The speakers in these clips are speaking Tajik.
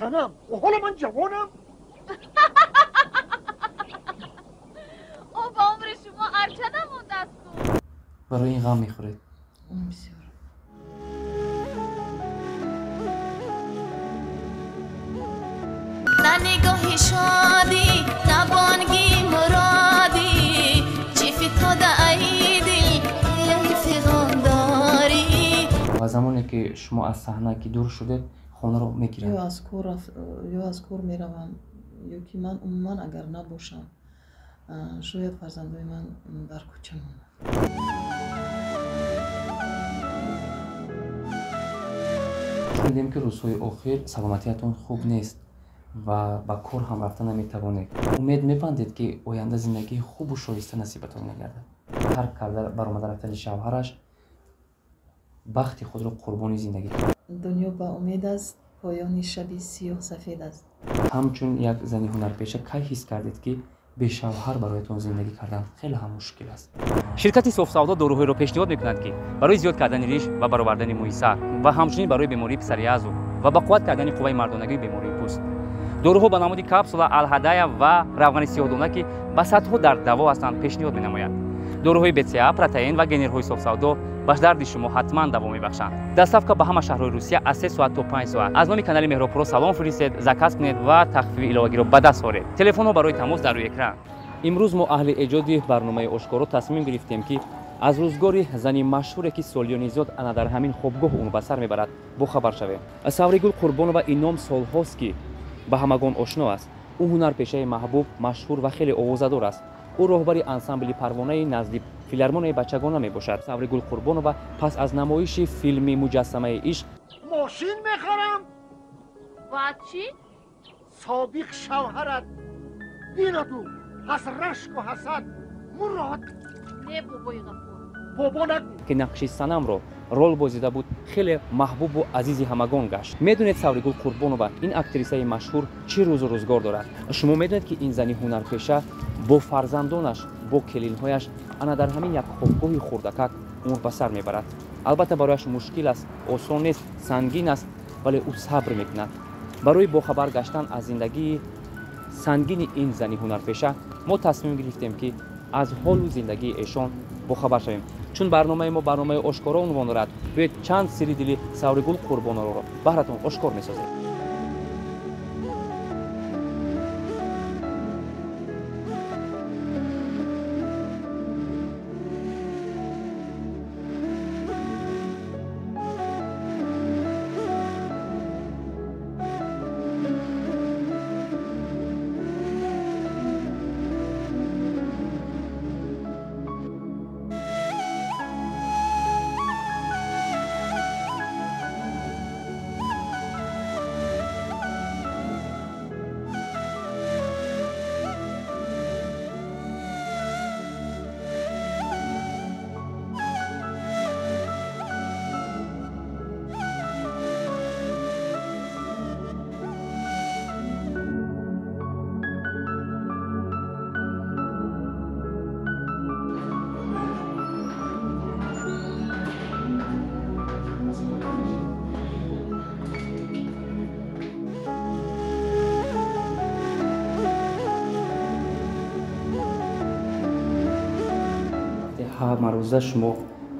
Занам, ҳоло ман ҷавонам. О, ба умри шумо арча намондааст ку. Барои ин ғам мехӯред? Бисёр. На нигоҳи шодӣ, на бонги муродӣ, чӣ фитода ай дил, эй фиғон дорӣ. Ва замоне ки шумо аз саҳна ки дур шудед, хонаро мегиранд. Ё аз кор меравам, ё ки ман умуман агар набошам, шояд фарзандои ман дар кӯча монанд. Шунидем, ки рӯзҳои охир саломатиятон хуб нест ва ба кор ҳам рафта наметавонед. Умед мебандед, ки оянда зиндагии хубу шоиста насибатон мегардад. Тарк карда баромада рафтани шавҳараш бахти худро қурбони зиндагӣ кард. Дунё ба умед аст, поёни шаби сиёҳ сафед аст. Ҳамчун як зани ҳунарпеша кай ҳис кардед, ки бешавҳар бароятон зиндагӣ кардан хеле ҳам мушкил аст? Ширкати Софсавдо доруҳоеро пешниҳод мекунад, ки барои зиёд кардани риш ва баровардани мӯи сар ва ҳамчунин барои бемории псориазу ва ба қувват кардани қувваи мардонагии бемории пӯст. Доруҳо ба намуди капсула, алҳадая ва равғани сиёҳдона, ки ба садҳо дард даво ҳастанд, пешниҳод менамояд. Доруҳои БЦА, протеин ва генерҳои Софсавдо ба дарди шумо ҳатман даво мебахшанд. Доставка ба ҳама шаҳрҳои Русия аз 3 соат то 5 соат. Аз номи канали Меҳробпуро салом фиристед, заказ кунед ва тахфифи иловагиро ба даст оред. Телефонҳо барои тамос дар рӯи экран. Имрӯз мо аҳли эҷоди барномаи Ошкоро тасмим гирифтем, ки аз рӯзгори зани машҳуре, ки солиёни зиёд ана дар ҳамин хобгоҳ умр ба сар мебарад, бохабар шавем. Савригул Қурбонова ин ном солҳост, ки ба ҳамагон ошно аст. Ӯ ҳунарпешаи маҳбуб, машҳур ва хеле овозадор аст. Ӯ роҳбари ансамбли Парвонаи назди филармонияи бачагона мебошад. Савригул Қурбонова пас аз намоиши филми Муҷассамаи ишқ мошин мехарам. Баъд чӣ? Собиқ шавҳарат бинаду аз рашку ҳасад мурод. Не, бобои Ғафур. Бобо нагӯ. Ки нақши Санамро рол бозида буд, хеле маҳбубу азизи ҳамагон гашт. Медонед, Савригул Қурбонова, ин актрисаи машҳур, чӣ рӯзу рӯзгор дорад? Шумо медонед, ки ин зани ҳунарпеша бо фарзандонаш, бо келинҳояш ана дар ҳамин як хобгоҳи хурдакак умр ба сар мебарад. Албатта, барояш мушкил аст, осон нест, сангин аст, вале ӯ сабр мекунад. Барои бохабар гаштан аз зиндагии сангини ин зани ҳунарпеша мо тасмим гирифтем, ки аз ҳолу зиндагии эшон бохабар шавем. Чун барномаи мо барномаи Ошкоро унвон дорад, биёед, чанд сирри дили Савригул Қурбонороро баҳратон ошкор месозем. Ҳамарӯза шумо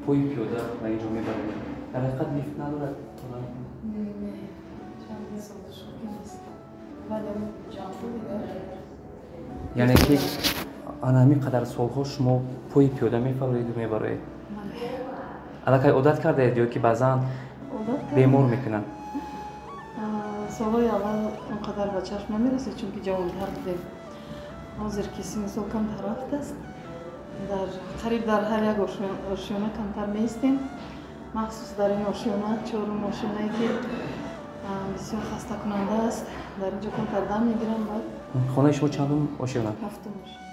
пои пиёда ба инҷо мебаред. Дар ҳақиқат лифт надорад? Яъне ки ана ҳамин қадар солҳо шумо пои пиёда мефароеду мебароед? Аллакай одат кардаед ё ки баъзан бемор мекунанд? Солҳои аввал он қадар ба чашм намерасид, чунки ҷавонтар будем. Ҳозир ки синну сол камтар рафтааст, дар қариб дар ҳар як ошёна камтар меистем. Махсус дар ин ошёна, чорум ошёнае, ки бисёр хастакунанда аст, дар инҷо камтар дам мегирам. Баъд хонаи шумо чандум ошёна? Ҳафтум ошёна.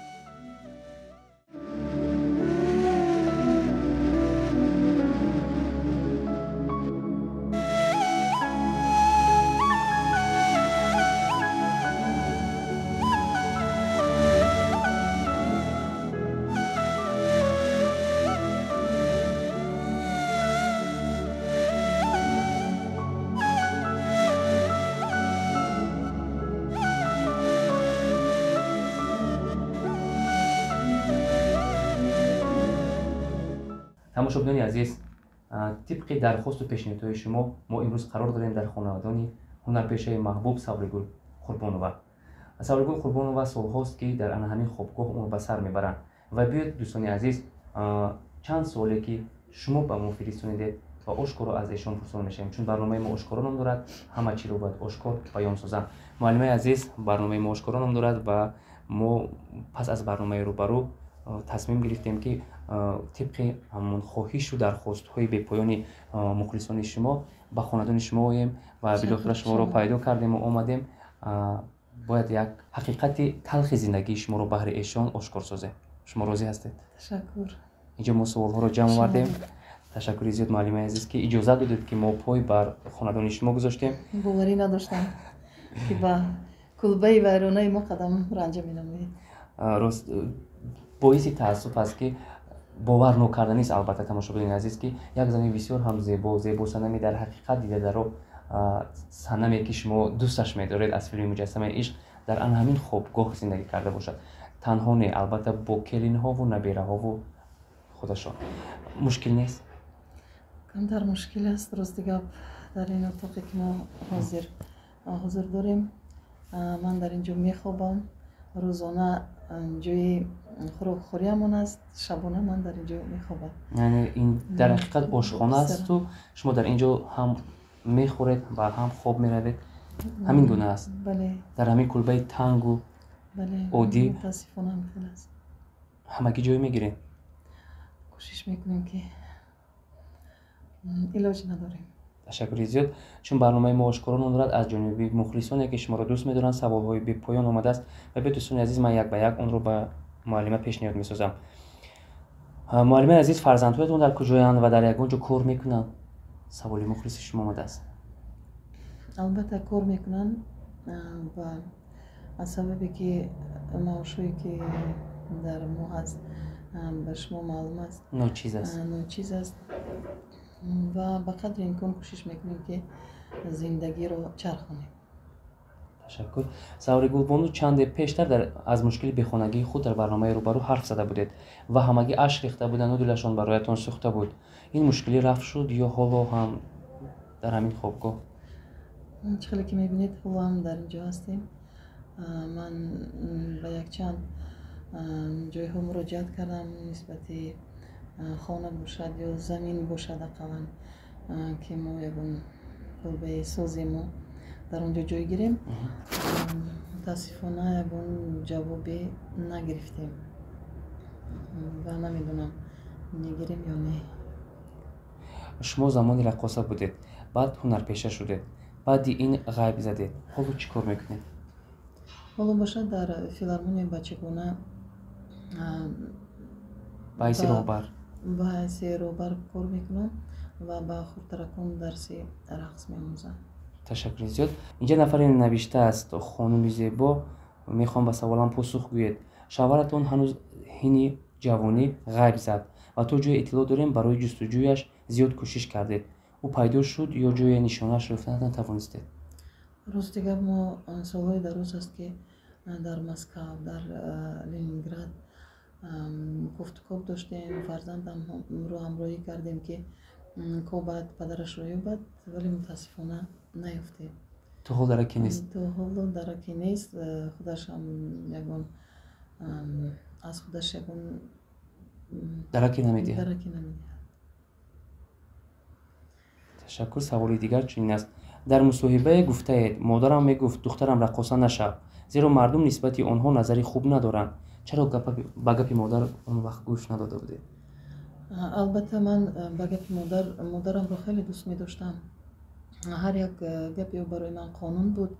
Тамошобинони азиз, тибқи дархосту пешниҳодҳои шумо мо имрӯз қарор дорем дар хонадони ҳунарпешаи маҳбуб Савригул Қурбонова. Савригул Қурбонова солҳост, ки дар ана ҳамин хобгоҳ умр ба сар мебаранд. Ва биёед, дӯстони азиз, чанд суоле, ки шумо ба мо фиристонидед ва ошкоро аз эшон пурсон мешавем, чун барномаи мо ошкоро ном дорад, ҳама чиро бояд ошкор баён созанд. Муаллимаи азиз, барномаи мо ошкоро ном дорад ва мо пас аз барномаи рӯбарӯ тасмим гирифтем, ки тибқи ҳамон хоҳишу дархостҳои бепоёни мухлисони шумо ба хонадони шумо оем ва билохира шуморо пайдо кардему омадем. Бояд як ҳақиқати талхи зиндагии шуморо баҳри эшон ошкор созем. Шумо розӣ ҳастед? Ташаккур. Инҷо мо суолҳоро ҷамъ овардем. Ташаккури зиёд, муаллимаи азиз, ки иҷозат додед, ки мо пой бар хонадони шумо гузоштем. Боварӣ надоштам, ки ба кулбаи вайронаи мо қадам ранҷа менамоед. Рост, боиси таассуф аст, ки бовар нокарданист, албатта, тамошобинони азиз, ки як зани бисёр ҳам зебо, зебосанами дар ҳақиқат дидадаро, санаме, ки шумо дӯсташ медоред аз филми Муҷассамаи ишқ, дар ана ҳамин хобгоҳ зиндагӣ карда бошад. Танҳо не, албатта, бо келинҳову набираҳову худашон. Мушкил нест? Камтар мушкил аст, рости гап. Дар ин отоқе, ки мо ҳозир дорем, ман дар ин ҷо мехобам. Рӯзона ҷои хӯрокхӯриамон аст, шабона ман дар ин ҷо мехобам. Яъне ин дар ҳақиқат ошхона асту шумо дар ин ҷо ҳам мехӯред ва ҳам хоб меравед, ҳамин гуна аст? Бале. Дар ҳамин кулбаи тангу Бале. оддӣ. Мутаассифона, ҳамин хел аст. Ҳамагӣ ҷой мегиред? Кӯшиш мекунем, ки илоҷ надорем. Ташаккури зиёд. Чун барномаи мо ошкоро ном дорад, аз ҷониби мухлисоне, ки шуморо дӯст медоранд, саволҳои бепоён омадааст ва биё, дӯстони азиз, ман як ба як онро ба муаллима пешниҳод месозам. Муаллимаи азиз, фарзандҳоятон дар куҷоянд ва дар ягон ҷо кор мекунанд? Саволи мухлиси шумо омадааст. Албатта, кор мекунанд ва аз сабабе, ки маошҳое, ки дар мо ҳаст, ба шумо маълум аст. Ночиз аст. Ночиз аст ва ба қадри имкон кӯшиш мекунем, ки зиндагиро чархонем. Ташаккур. Савригулбону, чанде пештар аз мушкили бехонагии худ дар барномаи рӯбарӯ ҳарф зада будед ва ҳамагӣ ашк рехта буданду дилашон бароятон сӯхта буд. Ин мушкилӣ рафъ шуд ё ҳоло ҳам дар ҳамин хобгоҳ? Чӣ хеле ки мебинед, ҳоло ҳам дар ин ҷо ҳастем. Ман ба якчанд ҷойҳо муроҷиат кардам нисбати хона бошад ё замин бошад, ақаллан, ки мо ягон кулбае созему дар он ҷо ҷой гирем. Мутаассифона, ягон ҷавобе нагирифтем ва намедонам, мегирем ё не. Шумо замони раққоса будед, баъд ҳунарпеша шудед, баъди ин ғайб задед. Ҳоло чӣ кор мекунед? Ҳоло бошад, дар филармонияи бачагона Ба ҳайси роҳбар? Ба ҳайси роҳбар кор мекунам ва ба хурдтаракон дарси рақс меомӯзам. Ташаккури зиёд. Инҷа нафаре навиштааст: «Хонуми зебо, мехоҳам ба саволам посух гӯед. Шавҳаратон ҳанӯз ҳини ҷавонӣ ғайб зад ва то ҷое иттилоъ дорем, барои ҷустуҷӯяш зиёд кӯшиш кардед. Ӯ пайдо шуд ё ҷое нишонаашро ёфта натавонистед?» Рости гап, мо солҳои дароз аст, ки дар Москав, дар Ленинград кофтукоб доштем. Фарзандамро ҳамроҳӣ кардем, ки кобад, падарашро ёбад, вале мутаассифона, наёфтем. То ҳол дараке нест? То ҳоло дараке нест. Худашам ягон аз худаш ягон дараке намедиҳад? Дараке намедиҳад. Ташаккур. Саволи дигар чунин аст: дар мусоҳибае гуфтаед, модарам мегуфт, духтарам, раққоса нашав, зеро мардум нисбати онҳо назари хуб надоранд. Чаро ба гапи модар он вақт гӯш надода будед? Албатта, ман ба гапи модар, модарамро хеле дӯст медоштам. Ҳар як гапи ӯ барои ман қонун буд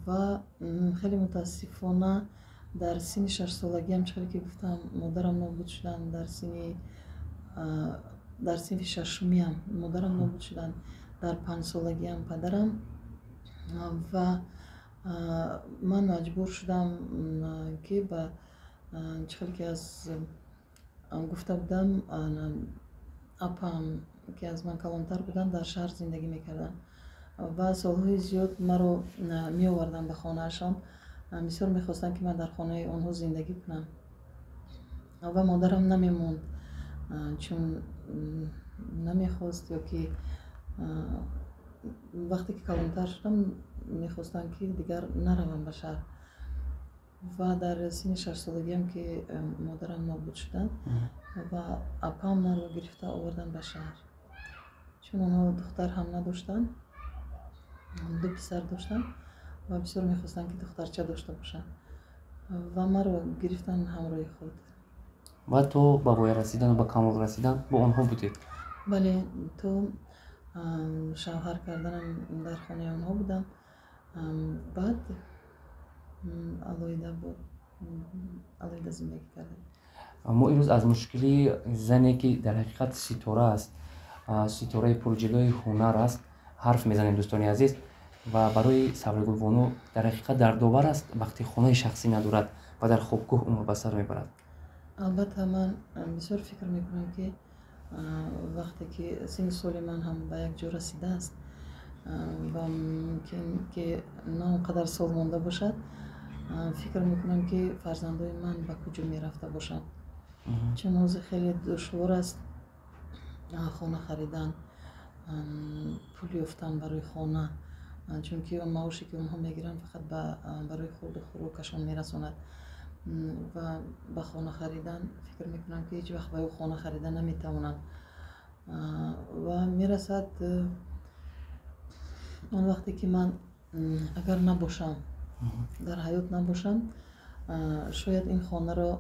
ва хеле мутаассифона, дар синни 6-солагиам, чӣ хеле ки гуфтам, модарам нобуд шуданд. Дар синфи шашумиам модарам нобуд шуданд, дар 5-солагиам падарам ва ман маҷбур шудам, ки ба чӣ хеле ки аз гуфта будам, апам, ки аз ман калонтар буданд, дар шаҳр зиндагӣ мекарданд ва солҳои зиёд маро меоварданд ба хонаашон. Бисёр мехостанд, ки ман дар хонаи онҳо зиндагӣ кунам ва модарам намемонд. Чун намехост ё ки вақте ки калонтар шудам мехостанд, ки дигар наравам ба шаҳр. Ва дар синни 6-солагиам ки модарам нобуд шуданд ва апам маро гирифта оварданд ба шаҳр. Чун онҳо духтар ҳам надоштанд, 2 писар доштанд ва бисёр мехостанд, ки духтарча дошта бошанд ва маро гирифтанд ҳамроҳи худ. Ва то ба воя расидан ва ба камол расидан бо онҳо будед? Бале, то шавҳар карданам дар хонаи онҳо будам. Баъд алоҳида зиндагӣ кардем. Мо имрӯз аз мушкилии зане, ки дар ҳақиқат ситора аст, ситораи пурҷилои ҳунар аст, ҳарф мезанем, дӯстони азиз. Ва барои Савригулбону дар ҳақиқат дардовар аст, вақте хонаи шахсӣ надорад ва дар хобгоҳ умр ба сар мебарад. Албатта, ман бисёр фикр мекунам, ки вақте ки синни соли ман ҳам ба як ҷо расидааст ва мумкин ки на он қадар сол монда бошад, фикр мекунам, ки фарзандои ман ба куҷо мерафта бошанд. Чун ҳозир хеле душвор аст хона харидан, пул ёфтан барои хона, чунки он маоше, ки онҳо мегиранд, фақат барои хурду хӯрокашон мерасонад. Ва ба хона харидан фикр мекунам, ки ҳеҷ вақт ба ӯ хона харидан наметавонанд. Ва мерасад он вақте, ки ман агар набошам, дар ҳаёт набошам, шояд ин хонаро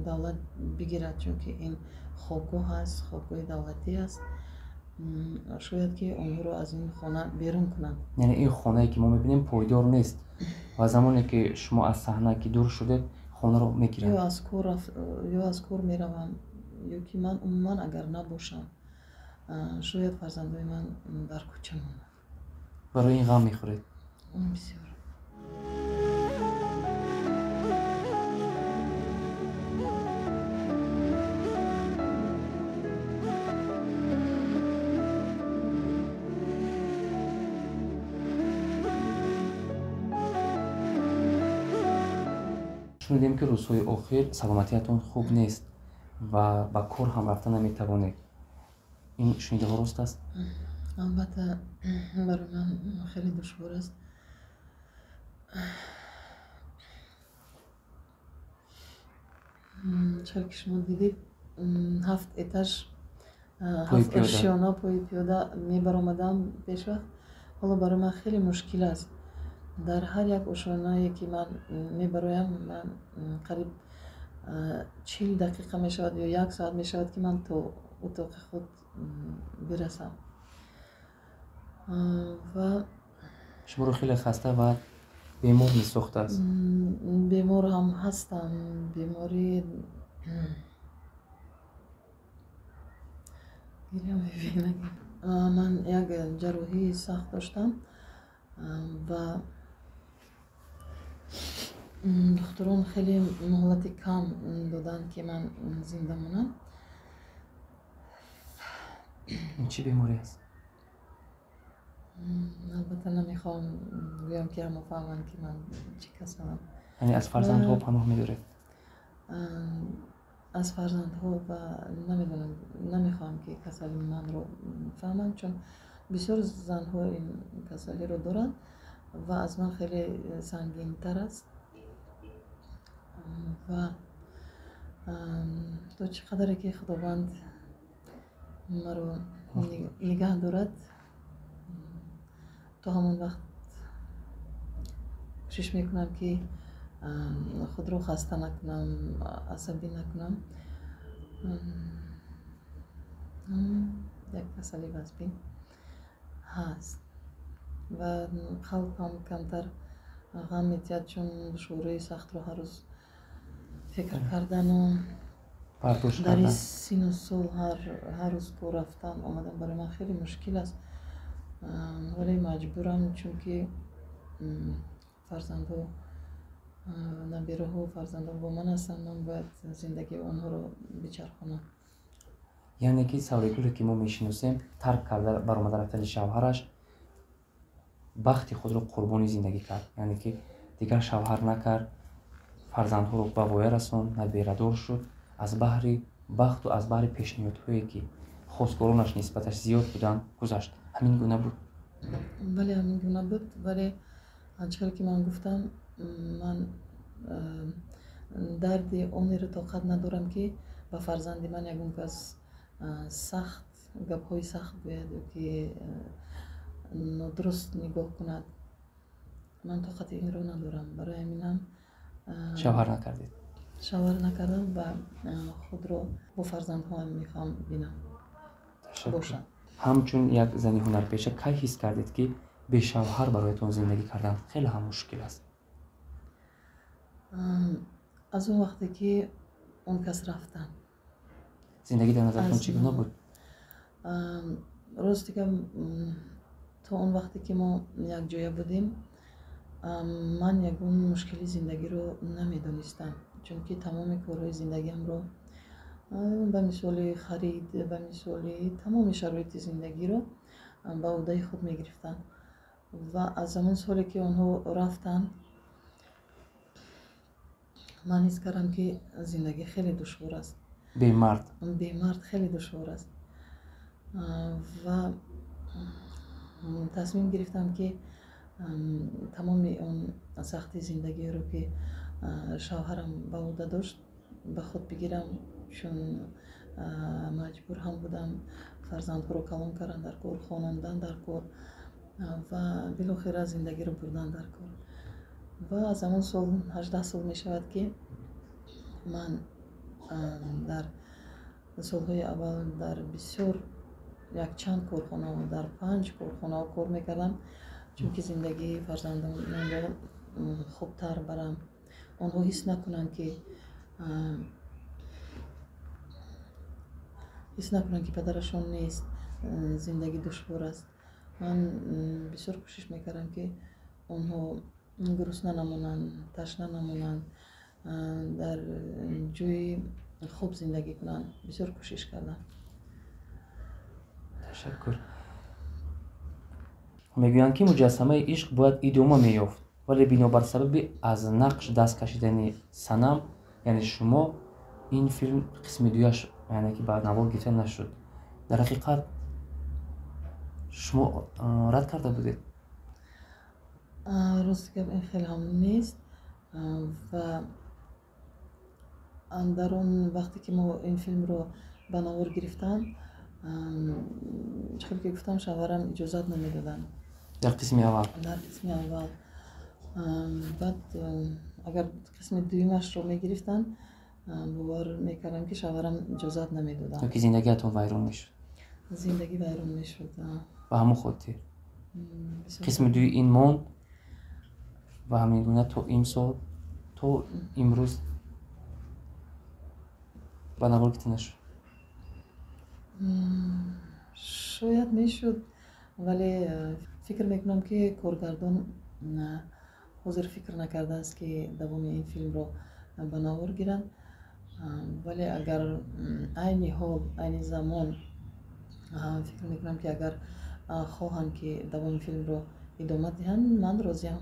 давлат бигирад, чунки ин хобгоҳ аст, хобгоҳи давлатӣ аст. Шояд ки онҳоро аз ин хона берун кунанд. Яъне ин хонае, ки мо мебинем, пойдор нест ва замоне ки шумо аз саҳна ки дур шудед, хонаро мегиранд. Ё аз кор меравам, ё ки ман умуман агар набошам, шояд фарзандои ман дар кӯча монанд. Барои ин ғам мехӯред? Бисёр. Шунидем, ки рӯзҳои охир саломатиятон хуб нест ва ба кор ҳам рафта наметавонед. Ин шунидаҳо рост аст? Албатта, барои ман хеле душвор аст. Чаро ки шумо дидед, 7 этаж, 7 ошёна пои пиёда мебаромадам пешвақт. Ҳоло барои ман хеле мушкил аст. Дар ҳар як ошёнае, ки ман мебароям, ман қариб 40 дақиқа мешавад ё 1 соат мешавад, ки ман то утоқи худ бирасам. Ва шуморо хеле хаста ва бемор месохтааст? Бемор ҳам ҳастам. Беморӣ гиря мебинам. Ман як ҷарроҳии сахт доштам ва духтурон хеле муҳлати кам доданд, ки ман зинда монам. Ин чӣ беморӣ аст? Албатта, намехоҳам гӯям, ки ҳама фаҳманд, ки ман чӣ касалам. Яъне аз фарзандҳо паноҳ медоред? Аз фарзандҳо ва намедонам, намехоҳам, ки касали манро фаҳманд, чун бисёр занҳо ин касалиро доранд ва аз ман хеле сангинтар аст. Ва то чӣ қадаре ки Худованд маро нигаҳ дорад, то ҳамон вақт кӯшиш мекунам, ки худро хаста накунам, асабӣ накунам. Як касали вазбин ҳаст ва қалб ҳам камтар ғам метиҳад, чун душвории сахтро ҳар рӯз фикр кардану дар ин сину сол ҳар рӯз кор рафтан омадан барои ман хеле мушкил аст. Вале маҷбурам, чунки фарзандҳо, набираҳо, фарзандҳо бо ман ҳастанд, ман бояд зиндагии онҳоро бичархонам. Яъне ки Савригуле, ки мо мешиносем, тарк карда баромада рафтани шавҳараш, бахти худро қурбони зиндагӣ кард. Яъне ки дигар шавҳар накард, фарзандҳоро ба воя расонд, наберадор шуд аз баҳри бахту аз баҳри пешниҳодҳое, ки хостгоронаш нисбаташ зиёд буданд, гузашт. Ҳамин гуна буд? Бале, ҳамин гуна буд, вале чӣ хеле ки ман гуфтам, ман дарди онеро тоқат надорам, ки ба фарзанди ман ягон кас сахт гапҳои сахт гӯяд ё ки нодуруст нигоҳ кунад. Ман тоқати инро надорам. Барои ҳаминам шавҳар накардед? Шавҳар накардам ва худро бо фарзандҳоам мехоҳам бинам, бошам. Ҳамчун як зани ҳунарпеша кай ҳис кардед, ки бешавҳар бароятон зиндагӣ кардан хеле ҳам мушкил аст? Аз он вақте ки он кас рафтанд. Зиндагӣ дар назаратон чӣ гуна буд? Рости гап, то он вақте ки мо якҷоя будем, ман ягон мушкили зиндагиро намедонистам, чунки тамоми корҳои зиндагиамро, ба мисоли харид, ба мисоли тамоми шароити зиндагиро ба ӯҳдаи худ мегирифтам. Ва аз ҳамон соле ки онҳо рафтанд, ман ҳис кардам, ки зиндагӣ хеле душвор аст. Бемард. Бемард хеле душвор аст. Ва тасмим гирифтам, ки тамоми он сахти зиндагиро, ки шавҳарам ба ӯҳда дошт, ба худ бигирам, чун маҷбур ҳам будам фарзандҳоро калон кардан дар кор, хонондан дар кор ва билохира зиндагиро бурдан дар кор. Ва аз ҳамон сол, 18 сол мешавад, ки ман дар солҳои аввал дар бисёр якчанд корхонаҳо, дар 5 корхонаҳо кор мекардам, чунки зиндагии фарзандонамро хубтар барам, онҳо ҳис накунанд, ки падарашон нест, зиндагӣ душвор аст. Ман бисёр кӯшиш мекардам, ки онҳо гурусна намонанд, ташна намонанд, дар ҷои хуб зиндагӣ кунанд. Бисёр кӯшиш кардам. Ташаккур. Мегӯянд, ки муҷассамаи ишқ бояд идома меёфт, вале бинобар сабаби аз нақш даст кашидани Санам, яъне шумо, ин филм қисми дуяш, яъне ки ба навор гирифта нашуд. Дар ҳақиқат шумо рад карда будед? Рости гап, ин хеле ҳам нест. Ва дар он вақте ки мо ин филмро ба навор гирифтам, чӣ хел ки гуфтам, шавҳарам иҷозат намедоданд. Дар қисми аввал? Дар қисми аввал. Баъд агар қисми дуюмашро мегирифтанд, бовар мекардам, ки шавҳарам иҷозат намедоданд. Ёки зиндагиатон вайрон мешуд? Зиндагӣ вайрон мешуд. Ба ҳамон хотир қисми дуюи ин монд ва ҳамин гуна то имсол, то имрӯз ба навор гирифта нашуд. Шояд мешуд, вале фикр мекунам, ки коргардон ҳозир фикр накардааст, ки давоми ин филмро ба навор гиранд. Вале агар айни ҳол, айни замон, фикр мекунам, ки агар хоҳанд, ки давоми филмро идома диҳанд, ман розиам.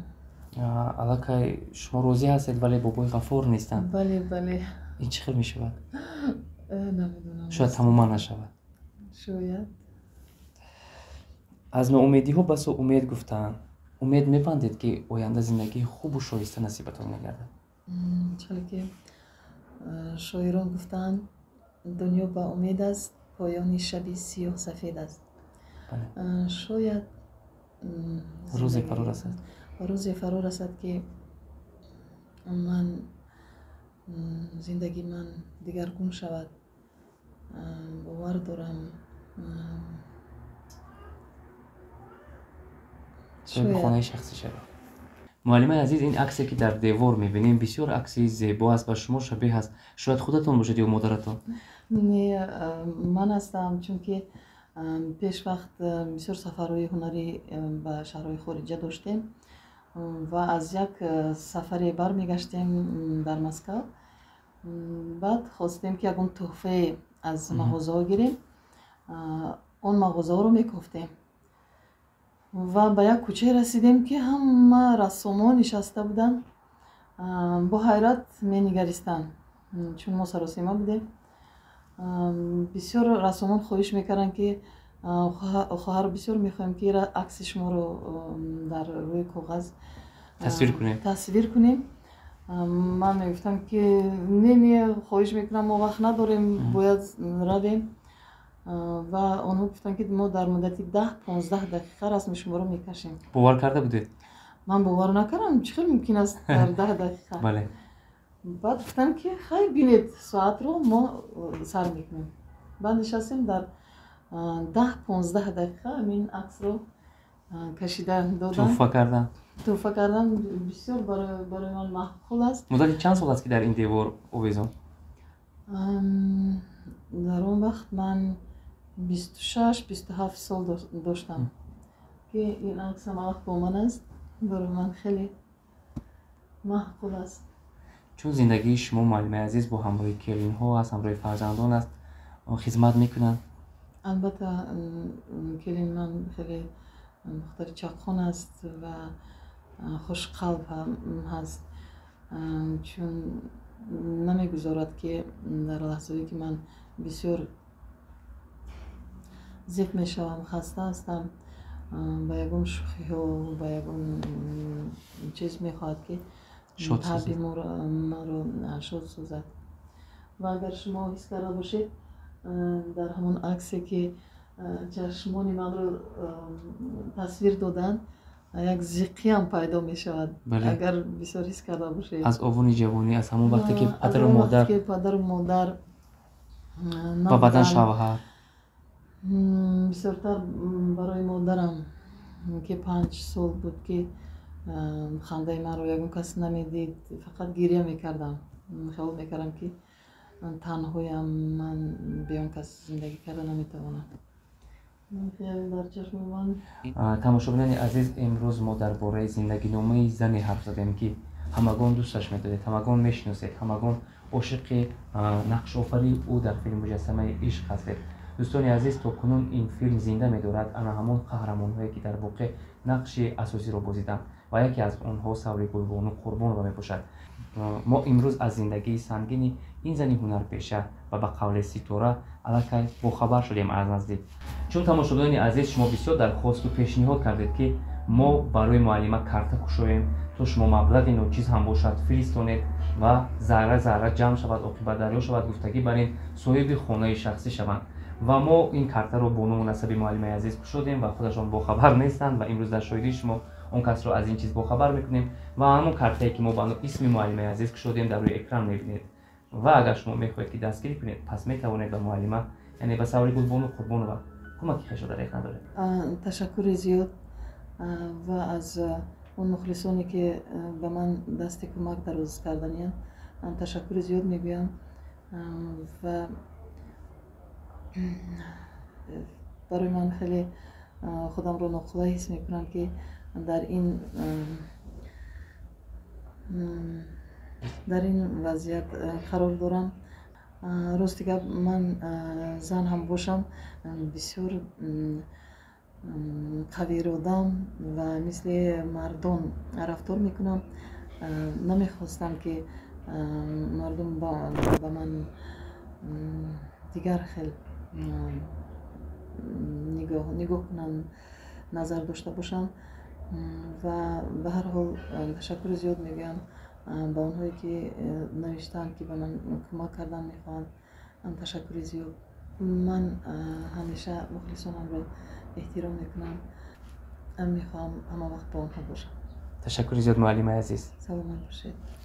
Аллакай шумо розӣ ҳастед, вале бобои Ғафур нестанд. Бале, бале. Ин чӣ хел мешавад? Намедонам. Шояд тамоман нашавад. Шояд. Аз ноумедиҳо басо умед гуфтаанд. Умед мебандед, ки оянда зиндагии хубу шоиста насибатон мегардад? Чӣ хеле ки шоирон гуфтаанд, дунё ба умед аст, поёни шаби сиёҳ сафед аст. Шояд рӯзе фаро расад, рӯзе фаро расад, ки ман зиндагии ман дигаргун шавад. Бовар дорам. Соҳиби хонаи шахсӣ шавед. Муаллимаи азиз, ин аксе, ки дар девор мебинем, бисёр акси зебо аст, ба шумо шабеҳ аст. Шояд худатон бошед ё модаратон? Не, ман ҳастам, чунки пешвақт бисёр сафарҳои ҳунарӣ ба шаҳрҳои хориҷа доштем ва аз як сафаре бармегаштем дар Москав. Баъд хостем, ки ягон тӯҳфае аз мағозаҳо гирем. Он мағозаҳоро мекофтем ва ба як кӯчае расидем, ки ҳама рассомон нишаста буданд, бо ҳайрат менигаристанд, чун мо саросема будем. Бисёр рассомон хоҳиш мекарданд, ки хоҳар, бисёр мехоҳем, ки акси шуморо дар рӯи коғаз тасвир кунем. Ман мегуфтам, ки не, не, хоҳиш мекунам, мо вақт надорем, бояд равем. Ва онҳо гуфтанд, ки мо дар муддати 10-15 дақиқа расми шуморо мекашем. Бовар карда будед? Ман бовар накардам, чӣ хел мумкин аст дар 10 дақиқа. Баъд гуфтам, ки хай, бинед соатро, мо сар мекунем. Баъд нишастем, дар 10-15 дақиқа ҳамин аксро кашида додам. Тӯҳфа кардан. Тӯҳфа кардан бисёр барои ман маъқул аст. Муддати чанд сол аст, ки дар ин девор овезон? Дар он вақт ман 26-27 сол доштам, ки ин акс ҳама вақт бо ман аст, барои ман хеле маъқул аст. Чун зиндагии шумо, муаллимаи азиз, бо ҳамроҳи келинҳо аст, ҳамроҳи фарзандон аст, хизмат мекунанд? Албатта, келин ман хеле духтари чаққон аст ва хушқалб ҳам ҳаст, чун намегузорад, ки дар лаҳзае ки ман бисёр зиқ мешавам, хаста ҳастам, ба ягон шӯхиҳо, ба ягон чиз мехоҳад, ки таъби маро шод созад. Ва агар шумо ҳис карда бошед, дар ҳамон аксе, ки чашмони манро тасвир доданд, як зиқиам пайдо мешавад, агар бисёр ҳис карда бошед. Аз овони ҷавонӣ, аз ҳамон вақте ки падару модар, ки падару модар ва баъдан шавҳар. Бисёртар барои модарам, ки 5 сол буд, ки хандаи манро ягон кас намедид, фақат гиря мекардам, хаёл мекардам, ки танҳоям, ман бе он кас зиндагӣ карда наметавонам. Дар чашми ман. Тамошобинони азиз, имрӯз мо дар бораи зиндагиномаи зане ҳарф задем, ки ҳамагон дӯсташ медоред, ҳамагон мешиносед, ҳамагон ошиқи нақшофарии ӯ дар филми «Муҷассамаи ишқ» ҳастед. Дӯстони азиз, то кунун ин филм зинда медорад ана ҳамон қаҳрамонҳое, ки дар воқеъ нақши асосиро бозиданд, ва яке аз онҳо Саври Гулбону Қурбонова мебошад. Мо имрӯз аз зиндагии сангини ин зани ҳунарпеша ва ба қавле ситора аллакай бохабар шудем аз наздик. Чун, тамошобинони азиз, шумо бисёр дархосту пешниҳод кардед, ки мо барои муаллима карта кушоем, то шумо маблағи ночиз ҳам бошад фиристонед ва зарра зарра ҷамъ шавад, оқибат дарё шавад, гуфтагӣ бар ин соҳиби хонаи шахсӣ шаванд. Ва мо ин картаро бо ному насаби муаллимаи азиз кушодем ва худашон бохабар нестанд, ва имрӯз дар шоҳидии шумо он касро аз ин чиз бохабар мекунем. Ва ҳамон картае, ки мо ба исми муаллимаи азиз кушодем, дар рӯи экран мебинед. Ва агар шумо мехоҳед, ки дастгирӣ кунед, пас метавонед ба муаллима, яъне ба Саври Гулбону Қурбонова, кӯмаки хешро дар экран доред. Ташаккури зиёд ва аз он мухлисоне, ки ба ман дасти кӯмак дароз карданиянд, ташаккури зиёд мегӯям. Ва барои ман хеле худамро ноқулай ҳис мекунам, ки дар ин вазъият қарор дорам. Рости гап, ман зан ҳам бошам, бисёр қавииродам ва мисли мардон рафтор мекунам. Намехостам, ки мардум ба ман дигар хел нигоҳ кунанд, назар дошта бошанд. Ва ба ҳар ҳол ташаккури зиёд мегӯям ба онҳое, ки навиштаанд, ки ба ман кӯмак кардан мехоҳанд. Ташаккури зиёд. Ман ҳамеша мухлисонамро эҳтиром мекунам, мехоҳам ҳама вақт бо онҳо бошам. Ташаккури зиёд, муаллимаи азиз. Саломат бошед.